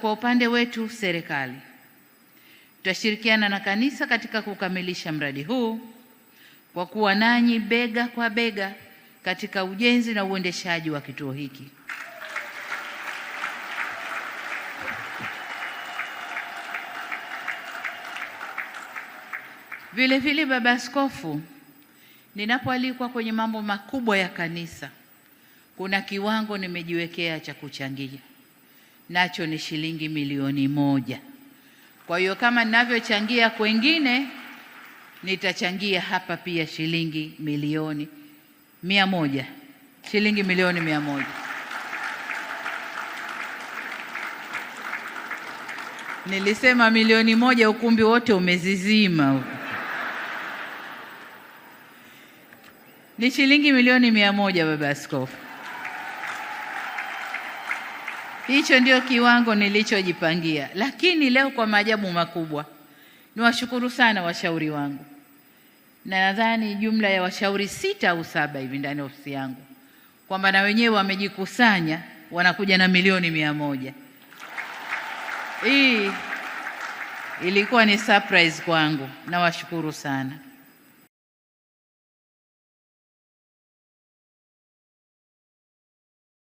Kwa upande wetu serikali, tutashirikiana na kanisa katika kukamilisha mradi huu kwa kuwa nanyi bega kwa bega katika ujenzi na uendeshaji wa kituo hiki. Vile vile, Baba Askofu, ninapoalikwa kwenye mambo makubwa ya kanisa, kuna kiwango nimejiwekea cha kuchangia, nacho ni shilingi 1,000,000. Kwa hiyo kama ninavyochangia kwengine, nitachangia hapa pia shilingi 100,000,000. Shilingi 100,000,000. Nilisema 1,000,000, ukumbi wote umezizima. Ni shilingi 100,000,000, Baba Askofu. Hicho ndio kiwango nilichojipangia. Lakini leo kwa maajabu makubwa, niwashukuru sana washauri wangu. Na nadhani jumla ya washauri 6 au 7 hivi ndani ya ofisi yangu, kwamba na wenyewe wamejikusanya wanakuja na 100,000,000. Hii ilikuwa ni surprise kwangu. Nawashukuru sana.